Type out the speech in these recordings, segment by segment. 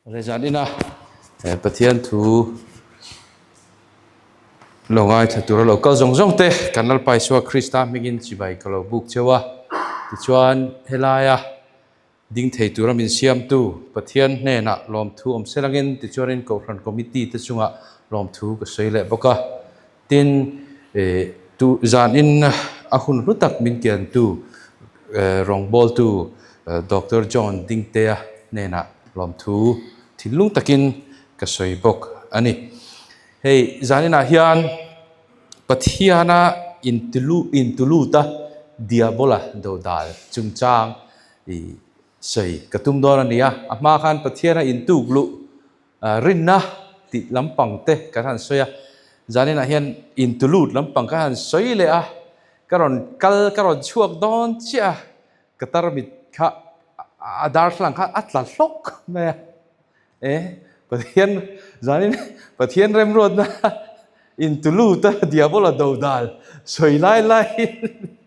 Lehzan ina Pathian thu lo ngaithla tura lo kal zawng zawng te kan Lalpa Isua Krista hmingin chibai ka lo buk cheu a. Tichuan helaia ding thei tura min siamtu Pathian hnenah lawmthu awm se langin tichuanin Kohhran Committee te chungah lawmthu ka sawi leh bawk a. Tin, tu zanin a hun hlu tak min kiantu rawngbawltu Doctor John Dingtea hnenah lawmthu thinlung takin ka sawi bawk a ni. Hei zaninah hian Pathiana intulut a Diabola dodal chungchang i sawi ka tum dawn a ni a. A hma khan Pathiana intuk luh Rinna tih lampang te kan han sawi a, zaninah hian intulut lampang ka han sawi leh a, ka rawn kal ka rawn chhuak dawn chiah a, ka tarmit kha a darthlalang kha a tla hlawk mai a, e Pathian zanin Pathian remruatna intulut a diabola dodal sawi lai laiin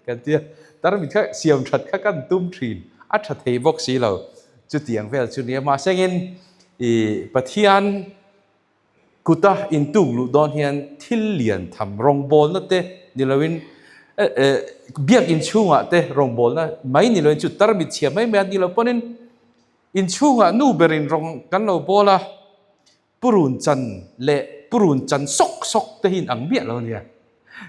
kan tia tarmit kha siam that kha kan tum thin a tha thei bawk si lo. Chutiang vel chu nia mahsengin i Pathian kuta intuk luh dawn hian thil lian tham rawngbawlna te ni loin biak inchhungah te rawngbawlna mai ni loin chu tarmit chhia mai mai a ni lo pawnin inchhungah nu berin rawng kan lo bawl a, purun chan leh purun chan sawk sawk te hi in ang miah lo nia.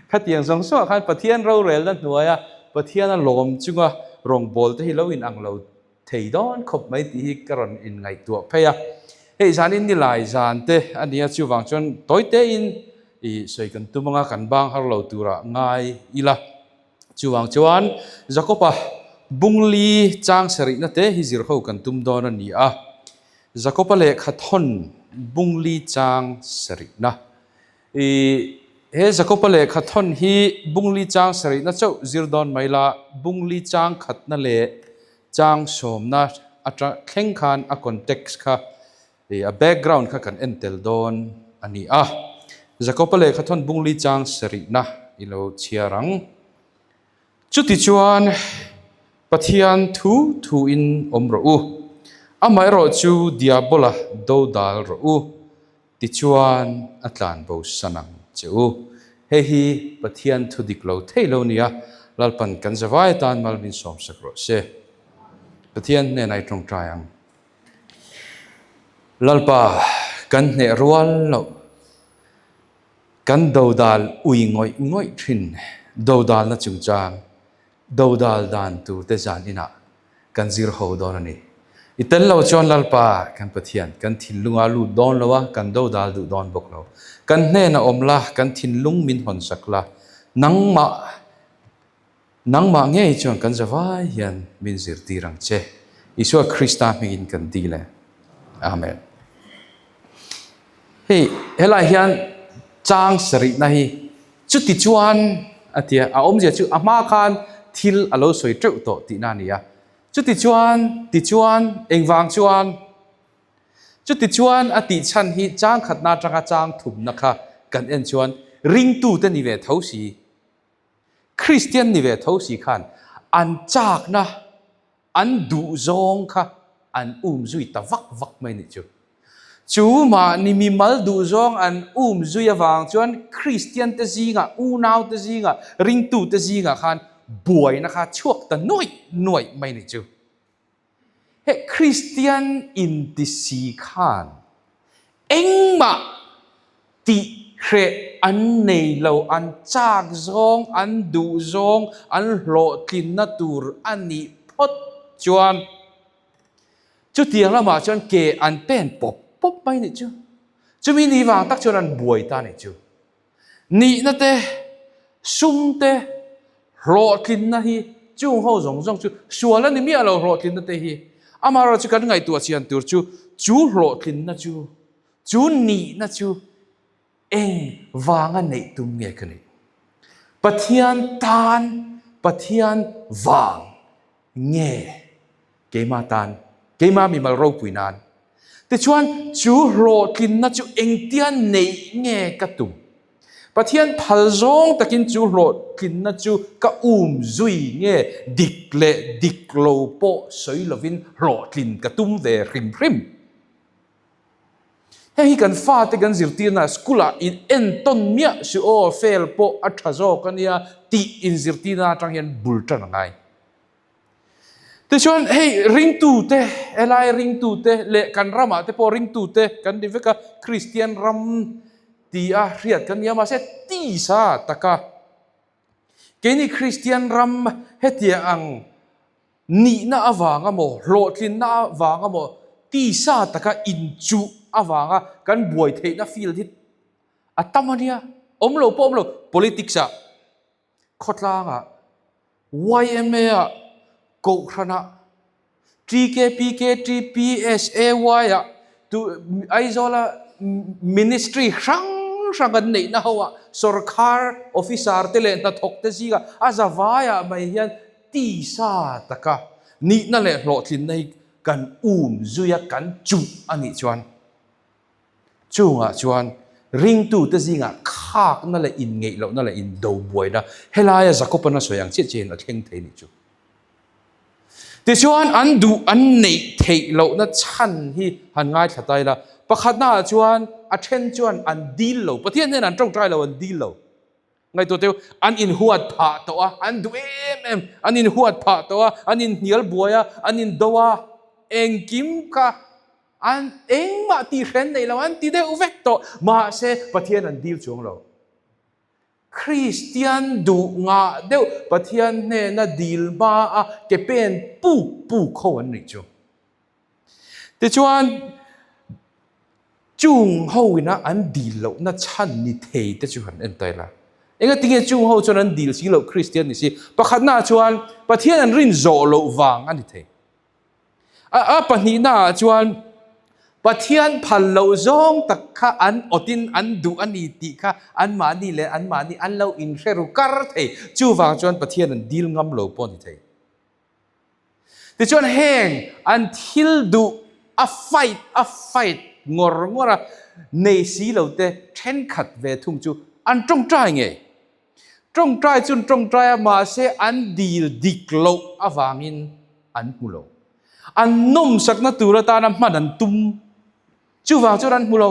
Khatiang zawng zawngah khan Pathian rorelna hnuaia Pathiana lawm chunga rawngbâwl te hi lo in ang lo thei dawn khawp mai tih hi ka rawn inngaihtuah phei a. Hei zanin ni lai zan te a nia chuvang chuan tawi tein i sawi kan tum anga kan bang har lo turah ngai ila. Chuvang chuan Jakob-a bungli chang sarihna te hi zir ho kan tum dawn a ni a. Jakob-a lehkha thawn bungli chang sarihna. I he Jakob-a lehkha thawn hi bungli chang sarihna chauh zir dawn mai la, bungli chang khatna leh chang sawmna atang thleng khan a context kha I a background kha kan en tel dawn a ni a. Jakob-a lehkha thawn bungli chang sarihna i lo chhiar ang. Chutichuan, Pathian thu thuin awm rawh u, amaherawh chu Diabola dodal rawh u, tichuan a tlan bo san ang che u. Hei hi Pathian thu dik lo thei lo nia, Lalpan kan zavai atan mal min sawmsak rawh se. Pathian hnenah i tawngtai ang. Lalpa, kan hneh rual loh, kan dodal ui ngawih ngawih thin dodalna chungchang, dodal dan turte zan inah kan zir ho dawn a ni. I tel lo chuan Lalpa, kan Pathian, kan thinlunga lut dawn lo a, kan dodal duh dawn bawk lo. Kan hnena awm la, kan thinlung min hawnsak la, nangmah Nangmah ngei chuan kan zavai hian min zirtir ang che. Isua Krista hmingin kan dil e. Amen. Hei, helai hian chang sarihna hi chuti chuan a tia, a awmzia chu a hma khan thil a lo sawi teuh tawh tihna a ni a. Chuti chuan, tichuan, engvang chuan? Chuti chuan a tih chhan hi chang khatna atanga chang thumna kha kan en chuan ringtute ni ve tho si. Kristian ni ve tho si khan an chakna, an duhzawng kha an um zui ta vak vak mai nih chu. Chu mahni mimal duhzawng an um zui avang chuan Kristian te zingah, unau te zingah, ringtu te zingah khan buaina kha chhuak ta nuaih nuaih mai nih chu. He Kristian inti si khan engmah tih hreh an nei lo, an chak zawng, an duh zawng, an hlawhtlinna tur a nih phawt chuan chutiang lamah chuan ke an pen pawp pawp mai nih chu. Chumi ni vang tak chuan an buai ta nih chu. Nihna te, sum te, hlawhtlinna hi chung ho zawng zawng chu sual a ni miah lo hlawhtlinna te hi. Amaherawh chu kan ngaihtuah chian tur chu, chu hlawhtlinna chu, chu nihna chu eng vanga neih tum nge ka nih? Pathian tan, Pathian vang nge keimah tan, keimah mimal ropui nan? Tichuan, chu hlawhtlinna chu engtia neih nge ka tum? Pathian phal zawng takin chu hlawhtlinna chu ka um zui nge dik leh dik lo pawh sawi lovin hlawhtlin ka tum ve hrim hrim? Heng hi kan fate kan zirtirna school-ah in entawn miah suh aw, fail pawh a tha zawk a nia tih inzirtirna atang hian bul tan a ngai. Tichuan hei ringtute, helai ringtute leh kan ramah te pawh ringtute kan ni vek a, Kristian ram tia hriat kan ni a, mahse tisa taka keini Kristian ram hetiang ang Nihna avanga maw, hlawhtlinna avanga maw, tisa taka inchuh avanga kan buai theihna field hi a tam a nia. Awm lo pawh awm lo, politics ah, khawtlang ah, yma ah, kohhran ah, TKPK, TPSAY ah, tu Aizawl a ministry hrang hrang an neihna ho ah, sorkar officer te leh hnathawk te zingah a zavai ah mai hian Tisa taka nihna leh hlawhtlinna hi kan um zui a, kan chuh a nih chuan chungah chuan ringtute zingah khakna leh inngeih lohna leh indo buaina helaia Jakoban a sawi ang chiah chiahin a thleng thei nih chu. Tichuan an duh an neih theih lohna chhan hi han ngaithla ta ila, pakhatnaah chuan a then chuan an dil lo, Pathian hnenah an tawngtai lo, an dil lo. Ngaihtuah teu, an inhuat phah tawh a, an duh em em, an inhuat phah tawh a, an inhnial buai a, an indo a, engkim kha an engmah tihren nei lo, an ti deuh vek tawh. Mahse, Pathian an dil chuang lo. Kristian duh ngah deuh Pathian hnena dil hma a ke pen puk puk ho an nih chu. Tichuan, chung ho ina an dil lohna chhan ni thei te chu han en ta ila. Engatinge chung ho chuan an dil si loh Kristian ni si? Pakhatnaah chuan Pathian an rin zawh loh vang a ni thei. A a pahnihnaah chuan Pathian phal loh zawng tak kha an awtin an duh a ni tih kha anmahni leh anmahni an lo inhre ru kar thei. Chuvang chuan Pathian an dil ngam lo pawh a ni thei. Tichuan heng an thil duh a fight a fight ngawr ngawr a nei si lo te thenkhat ve thung chu an tawngtai ngei. Tawngtai chu an tawngtai a mahse an dil dik loh avangin an hmu lo. An nawmsakna tur atana hman an tum chuvang chuan an hmu lo.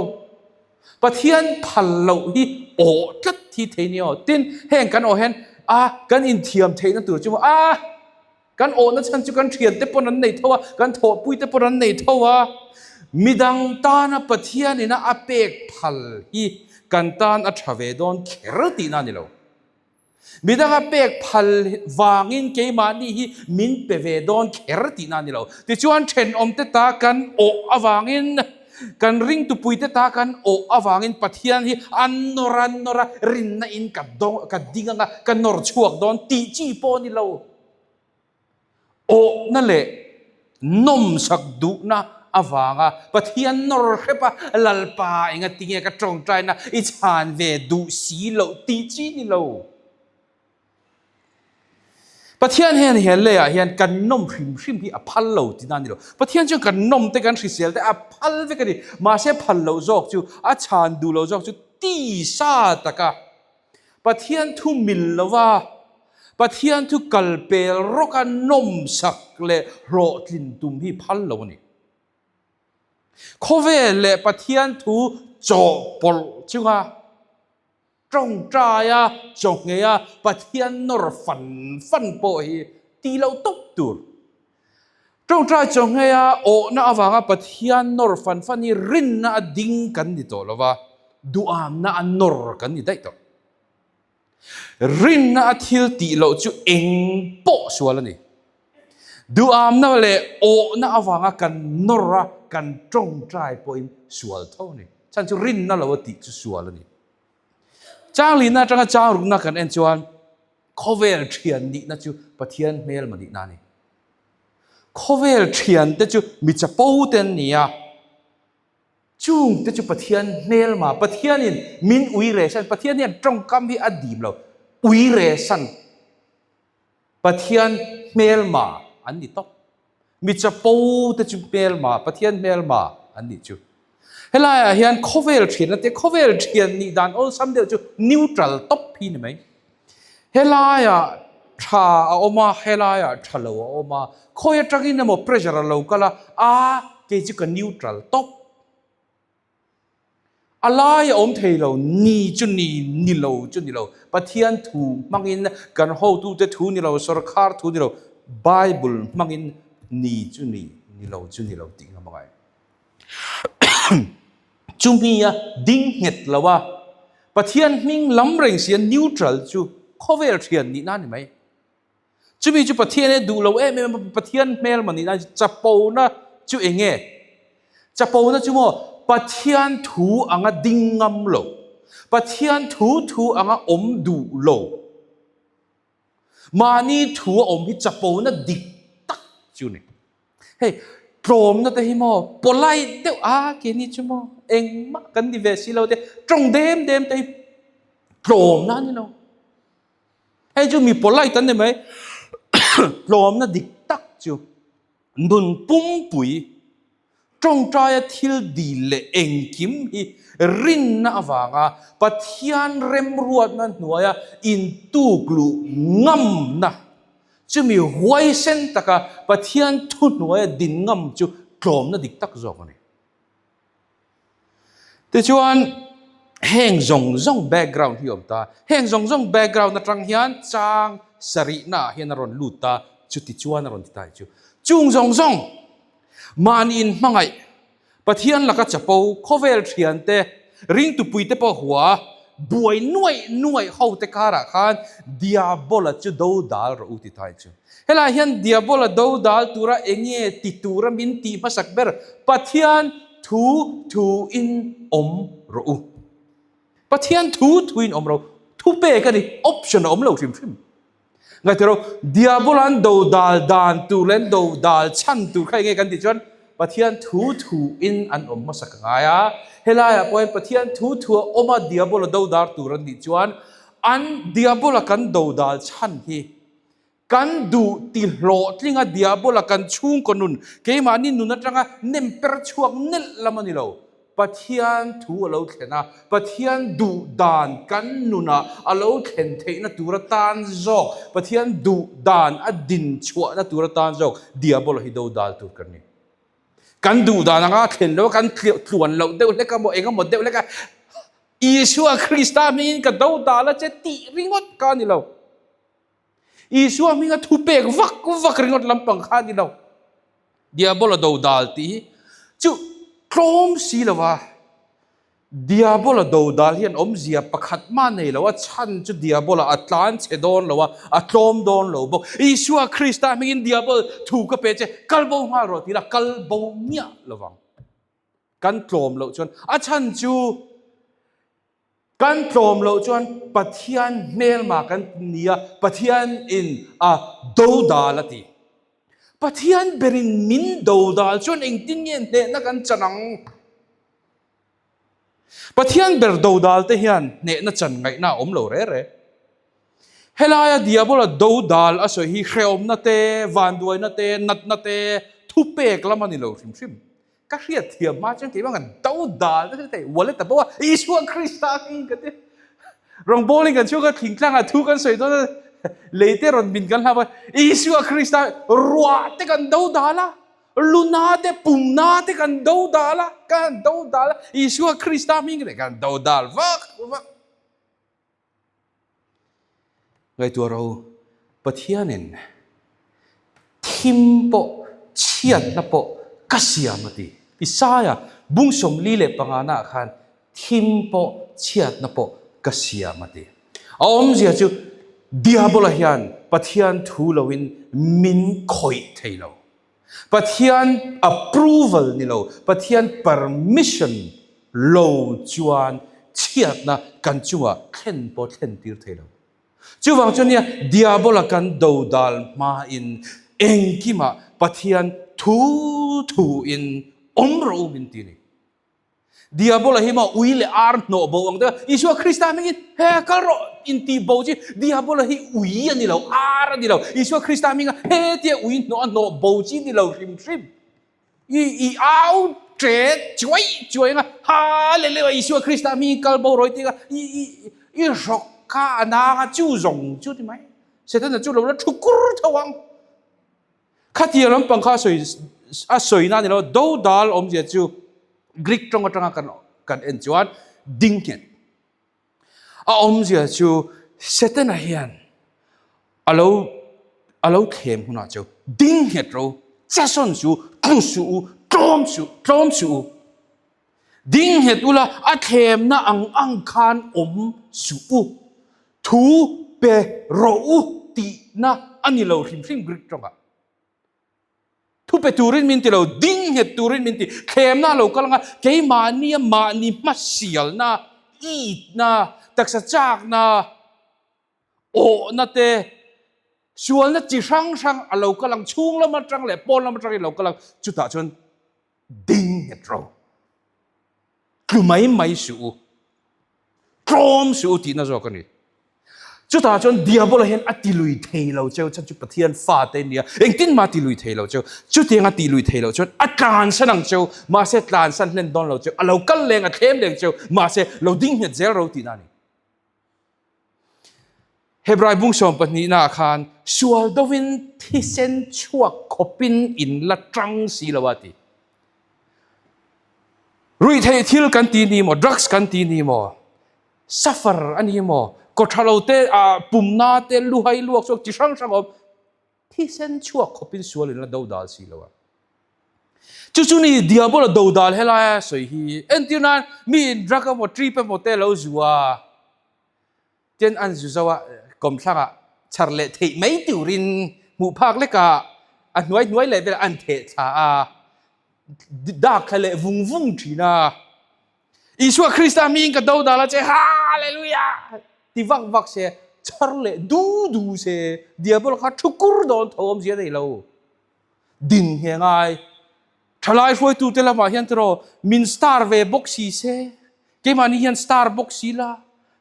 Pathian phal loh hi awh tlat hi thei nia aw. Tin, heng kan awh hian a kan inthiam theihna tur chu a kan awhna chhan chu kan thiante pawn an nei tho a, kan thawhpuite pawn an nei tho a. Midang tana Pathian ina a pek phal hi kan tan a tha ve dawn kher tihna a ni lo. Midanga pek phal vangin keimahni hi min pe ve dawn kher tihna a ni lo. Tichuan thenawmte ta kan awh avangin, kan ringtupuite ta kan awh avangin Pathian hi a nawr a nawr a, rinna in ka dawng, ka ding anga ka nawr chhuak dawn tih chi pawh a ni lo. Awhna leh nawmsak duhna avanga Pathian nawr hrep a, Lalpa engatinge ka tawngtaina i chhan ve duh si loh tih chi ni lo. Pathian hian he leiah hian kan nawm hrim hrim hi a phal lo tihna a ni lo. Pathian chuan kan nawm te kan hrisel te a phal vek a ni. Mahse phal loh zawk chu, a chhan duh loh zawk chu tisa taka Pathian thu mil lova, Pathian thu kal pel rawka nawmsak leh hlawhtlin tum hi phal lo a ni. Khawvel leh Pathian thu chawhpawlh chunga tawngtaia chawngheia Pathian nawr fan fan pawh hi tih loh tawp tur. Tawngtai chawngheia awhna avanga Pathian nawr fan fan hi rinna a ding kan ni tawh lova, duhamna a nawr kan ni daih tawh. Rinna a thil tih loh chu eng pawh sual a ni. Duhamna leh awhna avanga kan nawr a, kan tawngtai pawhin sual tho a ni. Chhan chu rinna lo a tih chu sual a ni. Changlihna atanga changrukna kan en chuan Khawvel thian nihna chu Pathian hmelma nihna a ni. Khawvel thiante chu mi chapo te an ni a, chungte chu Pathian hmelma, Pathianin min ui reh san, Pathian hian tawngkam hi a dim lo, ui reh san, Pathian hmelma an ni tawp. Mi chapo te chu hmelma, Pathian hmelma an nih chu. Helaiah hian khawvel thianna te, khawvel thian nih dan awlsam deuh chu neutral tawp hi ni mai. Helaiah tha a awm a, helaiah tha lo a awm a, khawi atangin emaw pressure a lo kal a, a kei chu ka neutral tawp. A lai a awm thei lo, ni chu ni, ni lo chu ni lo. Pathian thu hmangin kan hotute thu ni lo, sorkar thu ni lo, Bible hmangin ni chu ni, ni lo chu ni lo tih ngam a ngai. Chumi a ding nghet lo a, Pathian hming lam reng sia neutral chu khawvel thian nihna a ni mai. Chumi chu Pathian e duh lo em em a, Pathian hmel maw nihna chapona chu eng nge? Chapona chu maw Pathian thu anga ding ngam lo, Pathian thu thu anga awm duh lo, mahni thu a awm hi chapona dik tak chu ni. Hei tlawmna te hi maw polite deuh a keini chu maw engmah kan ni ve si lo te tawng dem dem te hi tlawmna a ni lo. Hei chu mi polite an ni mai. Tlawmna dik tak chu nun pumpui tawngtaia thil dil leh engkim hi rinna avanga Pathian remruatna hnuaia intuk luh ngamna chumi huaisen taka Pathian thuhnuaia din ngam chu tlawmna dik tak zawk a ni. Tichuan, heng zawng zawng background hi a awm ta. Heng zawng zawng background atang hian chang sarihnaah hian a rawn lut ta, chuti chuan a rawn ti ta hi chu. Chung zawng zawng mahni inhmangaih, Pathian laka chapo, khawvel thiante, ringtupuite pawh hua, buai nuaih nuaih hote karah khan Diabola chu do dal rawh u ti ta hi chu. Helaiah hian Diabola do dal tura enge ti tura min tih hmasak ber Pathian thu thuin awm rawh u. Pathian thu thuin awm rawh u. Thu pek a ni, option a awm lo hrim hrim. Ngaihtuah rawh, Diabola an do dal dan tur leh an do dal chhan tur kha enge kan tih chuan Pathian thu thuin an awm hmasak a ngai a. Helaiah pawh hian Pathian thu thua awma Diabola do dar tur an nih chuan an Diabola kan do dal chhan hi Kan duh ti hlawhtlinga diabola kan chhungkaw nun, keimahni nun atanga nem per chhuak nelh lam a ni lo. Pathian thu a lo thlen a, Pathian duh dan kan nunah a lo thlen theihna tur atan zawk, Pathian duh dan a din chhuahna tur atan zawk diabola hi dodal tur kan ni. Kan duh dan anga thlen lo a, kan tluan loh deuh hlek a maw, eng emaw deuh hlek a, Isua Krista hmingin ka dodal a che tih ringawt ka ni lo. Isua hminga thu pek vak vak ringawt lampang kha a ni lo. Diabola dodal tih hi chu tlawm si lo va, Diabola dodal hian awmzia pakhat mah nei lo, a chhan chu Diabola a tlan chhe dawn lo a, a tlawm dawn lo bawk. Isua Krista hmingin Diabol thu ka pe che, kal bo nghal rawh tih la kal bo miah lo vang. Kan tlawm loh chuan a chhan chu Kan tlawm loh chuan Pathian hmelma kan ni a, Pathian in a dodal a ti. Pathian berin min dodal chuan engtin nge hnehna kan chan ang? Pathian ber dodal te hian hnehna chan ngaihna a awm lo re re. Helaia Diabola dodal a sawi hi hrehawmna te, vanduaina te, natna te, thupek lam a ni lo hrim hrim. Ka hriat thiam hma chuan keimah kan do dal nasa thei wallet a bo a Isua Krista hming ka ti rawngbawlin kan chhung a thingtlangah thu kan sawi dawn a lei te rawn min kan hlap a Isua Krista ruah te kan do dal a luna te pumna te kan do dal a kan do dal a Isua Krista hming te kan do dal vak vak. Ngaihtuah ro, Pathianin thim pawh chhiatna pawh ka siam a ti. Isaia bung 45 naah khan thim pawh chhiatna pawh ka siam a ti. A awmzia chu Diabola hian Pathian thu loin min khawih thei lo. Pathian approval ni lo, Pathian permission lo chuan chhiatna kan chungah thlen pawh thlen tir thei lo. Chuvang chuan nia Diabola kan dodal hmain engkimah Pathian thu thuin awm rawh u min ti a ni. Diabola hi maw ui leh ar hnawh bo ang deuh a, Isua Krista hmingin he kal rawh intih bo chi Diabola hi ui a ni lo, ar a ni lo, Isua Krista hminga he tia ui hnawh a hnawh bo chi ni lo hrim hrim. I i au ṭe chuai chuai anga ha leh leh Isua Krista hmingin kal bo rawih tih kha i i i hrawk kha a nanga chu zawng chu ti mai. Setana chu lo la thu kur tho ang. Khatia lampang kha a sawi a sawina a ni lo, dodal awmzia chu Greek tawng atanga kan kan en chuan ding nghet. A awmzia chu Setana hian a lo a lo thlem hunah chu ding nghet ro, chesawn chu tlu suh u, tlawm suh, tlawm suh u. Ding nghet ula a thlemna ang ang khan awm suh u, thu pe rawh u tihna a ni lo hrim hrim Greek tawngah. Thu pe turin min ti lo, ding nghet turin min ti. Thlemna a lo kal anga keimahnia mahni hmasialna, itna, taksa chakna, awhna te, sualna chi hrang hrang a lo kal ang, chhung lam atang leh pawn lam atangin a lo kal ang, chutah chuan ding nghet ro. Tlu mai mai suh u, tlawm suh u tihna zawk a ni. Chutah chuan Diabola hian a ti lui thei lo cheu, chhan chu Pathian fate a nia, engtin mah a ti lui thei lo cheu. Chutiang a tih lui thei loh chuan a tlansan ang cheu, mahse tlansan hlen dawn lo cheu, a lo kal leng, a thlem leng cheu, mahse lo ding nghet zel ro tihna a ni. Hebrai bung sawm pahnihnaah khan sual dovin thisen chhuak khawpin in la tang si lo a ti. Ruihtheih thil kan ti ni maw, drugs kan ti ni maw, suffer a ni maw, kawtha lo te, pumna te, luhai luak chhuak chi hrang hrang awm, thisen chhuak khawpin sual in la do dal si lo a. Chu chu ni diabola do dal helai a sawi hi. Entir nan mi in drug emaw trip emaw te lo zu a, Ten an zu zo a, kawmthlangah chhar leh theih mai turin hmuh phak lekah a hnuai hnuai leh velah an theh thla a, dak thla leh vung vung thin a. Isua Krista hmingin ka do dal a che, Hallelujah! ti vak vak se, chhar leh du du se, diabol kha thu kur dawn tho awmzia nei lo. Din nge ngai. Thalai hruaitute lamah hian tiraw min star ve bawk si se, keimahni hian star bawk si la,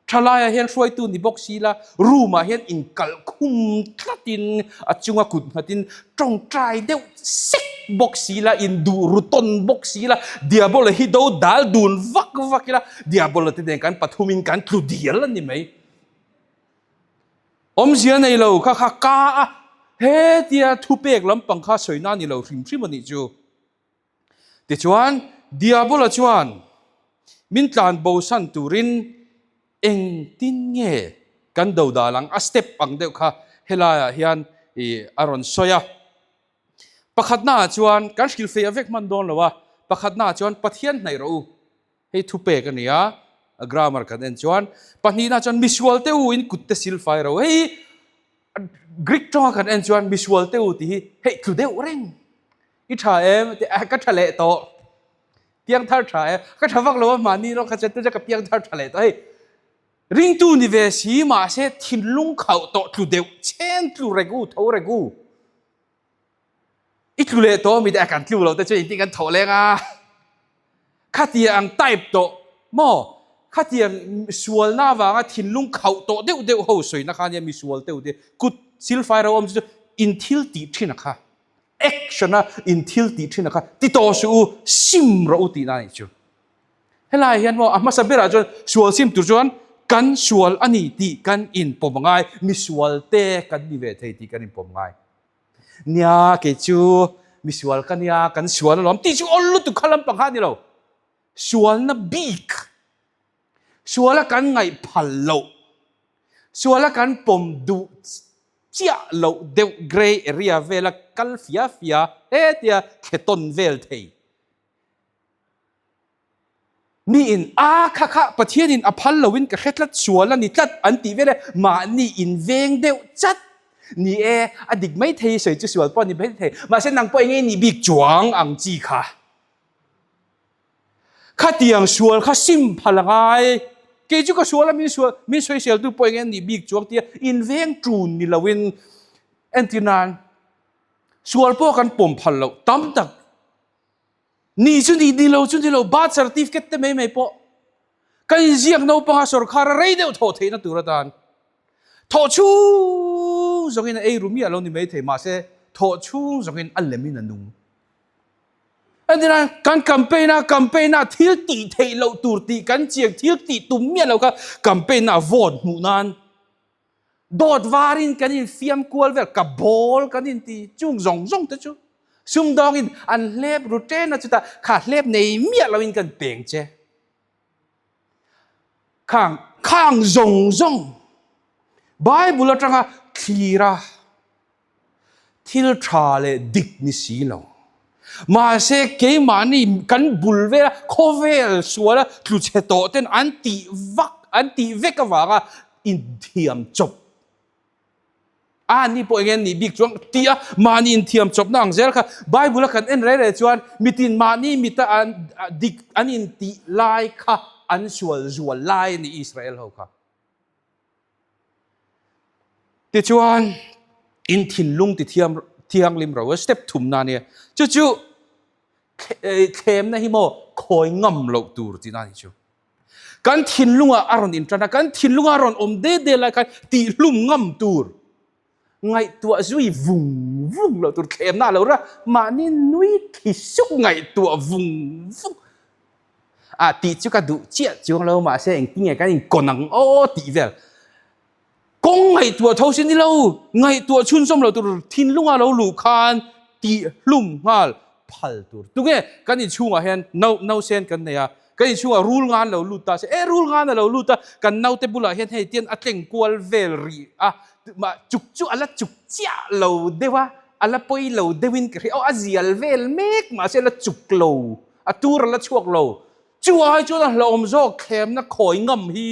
thalaiah hian hruaitu ni bawk si la, room ah hian inkalh khum tlatin a chunga kut nghatin tawngtai deuh sek bawk si la, induh ru tawn bawk si la, Diabola hi do dal dun vak vak ila, Diabola te nen kan pathumin kan tlu dial a ni mai. Awmzia nei lo kha kha ka a, hetia thupek lampang kha sawi na ni lo hrim hrim a nih chu. Tichuan, Diabola chuan min tlan bosan turin engtin nge kan do dal ang? A step ang deuh kha helaiah hian a rawn sawi a. Pakhatnaah chuan kan hrilhfeih vek hman dawn lo a, pakhatnaah chuan Pathian hnaih rawh u. Hei thupek a ni a, a grammar kan en chuan pahnihna chuan misual te u in kut te sil fai ro. Hei Greek tawnga kan en chuan misual te u tih hi hei tlu deuh reng. I tha em? Ti a ka tha leh tawh. Piang thar tha em? Ka tha vak lo a mahni rawng kha chuan tuna ka piang thar tha leh tawh. Hei ringtu ni ve si mahse thinlung khauh tawh tlu deuh chen tlu regu tho regu. I tlu leh tawh mi te a kan tlu lo te chu engtin kan thawh leng a. Khatiang ang type tawh maw? Khatiang sualna avanga thinlung khauh tawh deuh deuh ho sawina kha nia misual deuh te kut silfai ro awm chu in thil tih thin a kha action a in thil tih thin a kha ti tawh suh u sim rawh u tihna a nih chu. Helai hian maw a hmasa berah chuan sual sim tur chuan kan sual a ni tih kan inpawm ngai misual te kan ni ve thei tih kan inpawm ngai. Nia, kei chu misual ka nia, kan sual alawm tih chu awl lutuk kha lampang kha a ni lo. Sualna bik, suala kan ngaih phal loh, suala kan pawm duh chiah loh deuh grey area vela kal fia fia hetia thle tawn vel thei. Miin, A, kha kha, Pathianin a phal loin ka hre tlat, sual a ni tlat, an tih vel e, mahni inveng deuh chat. Ni e, a dik mai thei, sawi chu sual pawh a ni mai thei, mahse nang pawh eng nge nih bik chuang ang chi kha. Khatiang sual kha sim phal a ngai, kei chu ka sual a, min sual, min sawiseltu pawh eng nge nih bik chuang tia inveng ṭun ni loin entir nan sual pawh kan pawm phal loh tam tak. Ni chu ni, ni lo chu ni lo, birth certificate te mai mai pawh ka inziak naupanga sorkar a rei deuh thawh theihna tur atan thawh chhung zawngin a ei ru miah lo ni mai thei mahse thawh chhung zawngin a lemin a nung. Entirnan kan campaign a, campaign a thil tih theih loh tur tih kan chiang thil tih tum miah lo kha campaign ah vote hmuh nan Dawt varin kan infiam kual vel, ka bawl kan inti chung zawng zawng te chu sumdawngin an hlep ru ṭen a, chutah kha hlep nei miah loin kan peng che. Khang khang zawng zawng Bible atanga thlira thil tha leh dik ni si lo. Mahse keimahni kan bul vela khawvel suala tlu chhe tawh ten an tih vak an tih vek avanga inthiam chawp A ni pawh enge an nih bik chuang tih a mahni inthiam chawpna ang zel kha Bible a kan en rei rei chuan mitin mahni mita an dik an intih lai kha an sual zual lai a ni Israel ho kha. Tichuan in thinlung ti thiam thianghlim ro a step thumna a nia chu chu thlemna hi maw khawi ngam loh tur tihna a ni chu. Kan thinlungah a rawn intan a, kan thinlunga a rawn awm de de lai khan tihhlum ngam tur, ngaihtuah zui vung vung loh tur, thlemna a lo ri a, mahni nui khi suk ngaihtuah vung vung a tih chu ka duh chiah chuang lo, mahse engtin nge kan inkawn ang aw tih vel. Kawng ngaihtuah tho si ni lo, ngaihtuah chhunzawm lo tur thinlunga lo luh khan tihhlum nghal phal tur. Tunge kan inchhungah hian nau nausen kan nei a, kan inchhungah rul ngan lo lut ta se, e rul ngan a lo lut a, kan naute bulah hian hei tian a tleng kual vel rih a, mah chuk chu a la chuk chiah lo deuh a, a la pawi lo deuhin ka hria, aw a zial vel mek mahse a la chuk lo, a tur a la chhuak lo. Chu ai chuan a hlauhawm zawk thlemna khawi ngam hi.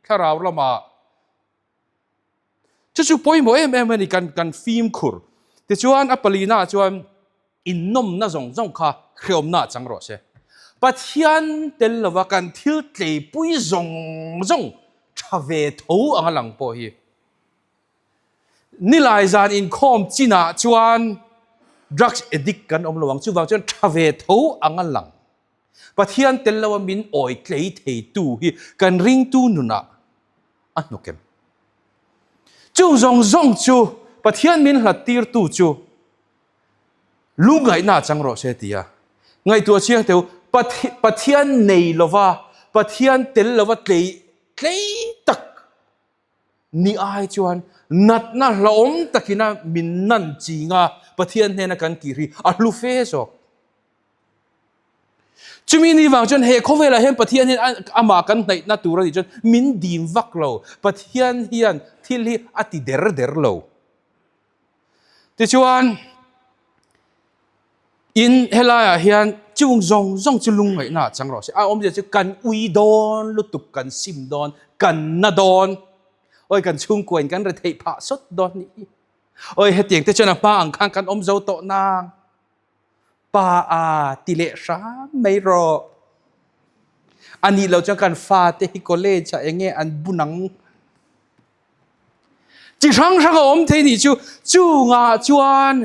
Thlarau lamah chu chu pawimawh em em a ni kan kan fimkhur. Tichuan a palina ah chuan innawmna zawng zawng kha hreawmna ah chang rawh se. Pathian tel lova kan thil tleipui zawng zawng tha ve tho anga lang pawh hi Nilai zan inkhawm chinah chuan drugs addict kan awm lo ang chuvang chuan tha ve tho anga lang. Pathian tel lo a min awi tlei thei tu hi kan ringtu nunah a hnawk em? Chung zawng zawng chu Pathian min hlat tir tu chu lungngaihna a chang rawh se tia ngaihtuah chiang teu Pathian nei lova Pathian tel lova tlei tlei tak ni ai chuan natna hlauhawm takina min nan chinga Pathian hnena kan kir hi a hlu fe zawk. Chumi ni vang chuan he khawvelah hian Pathian hian amah kan hnaihna tur a nih chuan min dim vak lo. Pathian hian thil hi a ti der der lo. Tichuan, in helaiah hian chung zawng zawng chu lungngaihna ah chang rawh se. A awmzia chu kan ui dawn lutuk, kan sim dawn, kan na dawn. Awi kan chhungkuain kan retheih phah sawt dawn nih hi. Awi hetiang te chuan a hma ang khan kan awm zo tawh nang. Pa a ti leh hram mai rawh. A nih loh chuan kan fate hi college ah enge an bun ang? Chi hrang hrang a awm thei nih chu. Chungah chuan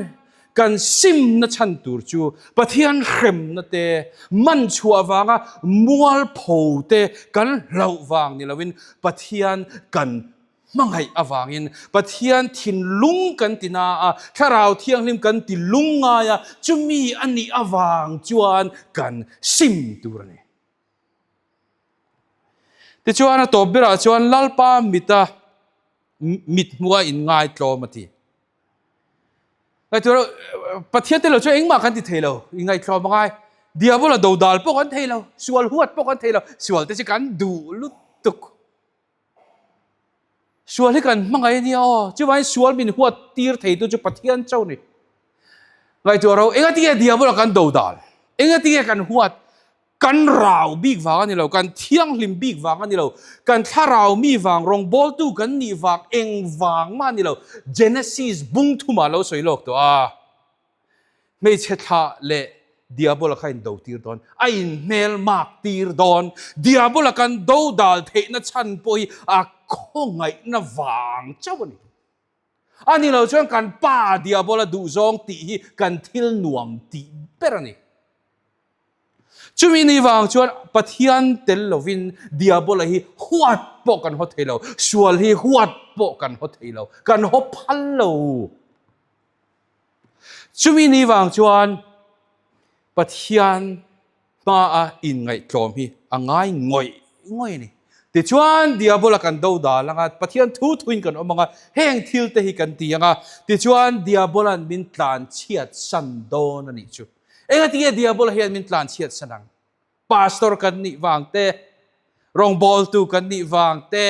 kan simna chhan tur chu Pathian hremna te, man chhuah vanga mualpho te kan hlauh vang ni loin Pathian kan Hmangaih avangin Pathian thinlung kan ti na a, Thlarau Thianghlim kan ti lung ngai a, chumi a nih avang chuan kan sim tur a ni. Tichuan a tawp berah chuan Lalpa mita mit hmua inngaitlawm a ti. Ngaihtuah Pathian te lo chuan engmah kan ti thei lo, inngaitlawm a ngai. Diabola dodal pawh kan thei lo, sual huat pawh kan thei lo, sual te chu kan duh lutuk. Sual hi kan hmangaih a nia aw. Chuvangin sual min huat tir theitu chu Pathian chauh a ni. Ngaihtuah ro, engatinge diabola kan dodal? Engatinge kan huat? Kan rau bik vang a ni lo, kan thianghlim bik vang a ni lo, kan thlarau mi vang, rawngbawltu kan nih vang, eng vang mah a ni lo. Genesis bung thumah lo sawi lawk tawh a. Hmeichhe thlah leh Diabola kha in do tir dawn, a in hmel mak tir dawn. Diabola kan do dal theihna chhan pawh hi a khawngaihna vang chauh a ni. A ni lo chuan kan pa Diabola duhzawng tih hi kan thil nuam tih ber a ni. Chumi ni vang chuan Pathian tel lovin Diabola hi huat pawh kan haw thei lo, sual hi huat pawh kan haw thei lo, kan haw phal lo. Chumi ni vang chuan Pathian hmaa inngaihtlawm hi a ngai ngawih ngawih a ni. Tichuan Diabola kan do dal anga, Pathian thu thuin kan awm anga, heng thil te hi kan ti anga, tichuan Diabola'n min tlan chhiat san dawn a nih chu. Engatinge Diabola hian min tlan chhiat san ang? Pastor kan nih vang te, Rawngbawltu kan nih vang te,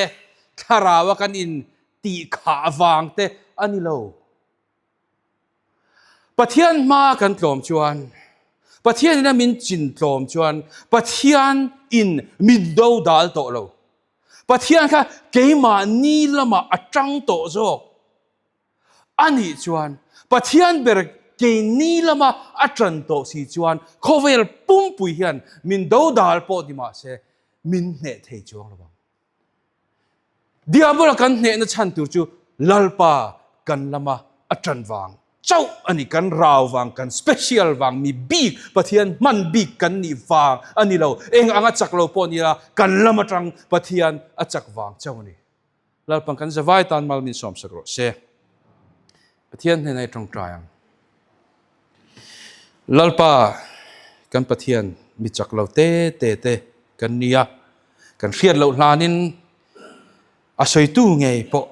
thlarau a kan in tih khah vang te a ni lo. Pathian hma kan tlawm chuan, Pathian in a min chin tlawm chuan Pathian in min dodal tawh lo. Pathian kha keimahni lamah a tang tawh zawk. A nih chuan Pathian ber keini lama a ṭan tawh si chuan khawvel pumpui hian min dodal pawh ni mah se min hneh thei chuang lo ang. Diabola kan hnehna chhan tur chu Lalpa kan lama a ṭan vang chauh a ni, kan rau vang, kan special vang, mi bik, Pathian hman bik kan nih vang a ni lo. Eng anga chak lo pawh ni la, kan lam aṭang Pathian a chak vang chauh a ni. Lalpan kan zavai tan mal min sawmsak rawh se. Pathian hnenah i tawngtai ang. Lalpa kan Pathian mi chak lo te te te kan nia. Kan hriat loh hlanin a sawitu ngei pawh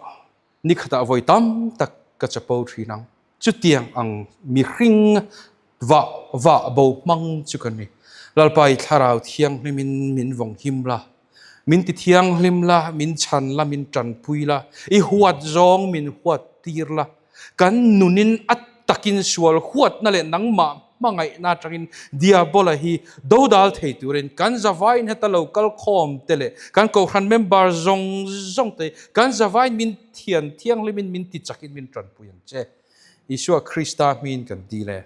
ni khatah vawi tam tak ka chapo thin ang. Chutiang ang mihring vah vah bo hmang chu ka ni. Lalpa i thlarau thianghlimin min vawng him la, min ti thianghlim la, min chhan la, min tanpui la, i huat zawng min huat tir la. Kan nunin a takin sual huatna leh nangmah hmangaihna atangin Diabola hi dodal thei turin kan zavaiin heta lo kal khawm te leh kan kohhran member zawng zawng te kan zavaiin min Thian thianghlimin min ti chakin min tanpui ang che. Isua Krista hmingin kan dil e.